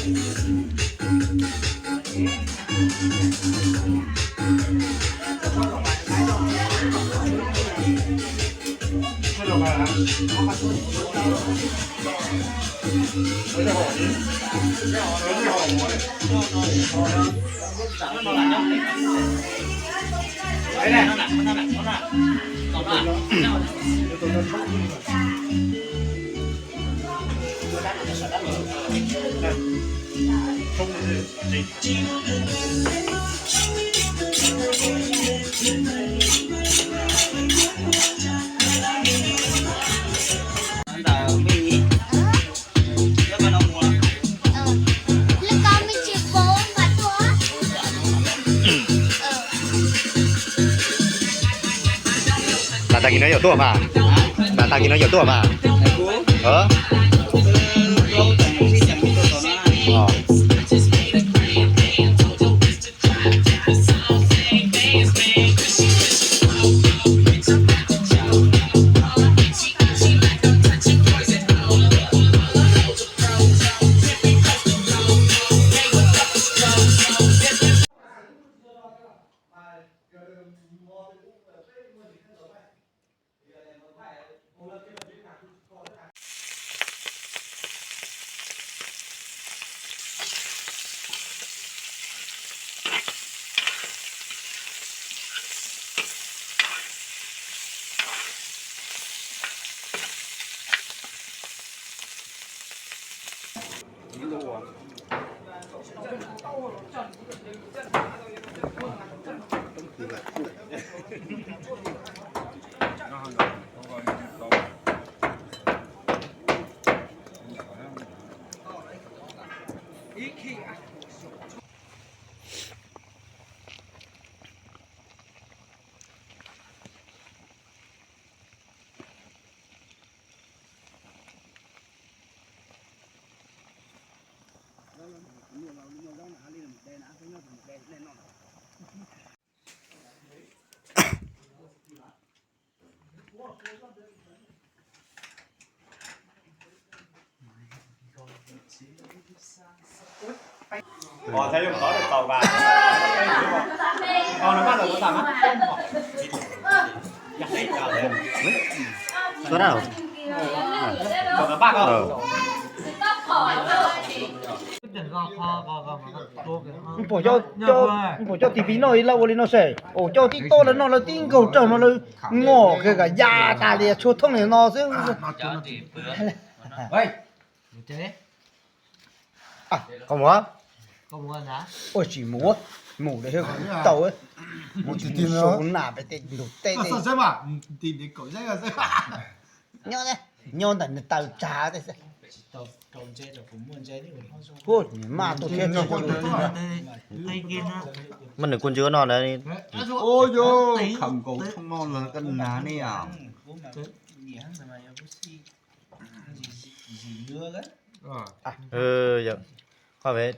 Lam tag kis no yuav tuaj mas. Lam tag kis no yuav tuaj mas. Pom cov, pom cov tis pis no ib lab ua li no se, ua cov tib tob lawv noj lawv tib nkaug raug no lawv ngom kiag kom ya tas li tshua thooj li no xwb. Koj mus, ua tsis mus, mus li tau, mus tsis mus su nam pem tej ntug teb. Nyob, nyob ntawm nws taw tsag tej xwb. Maj tuaj thiab. Maj nws kuj ntswg no na. Kham nkaus thoob no lawm koj nag ne. Koj pem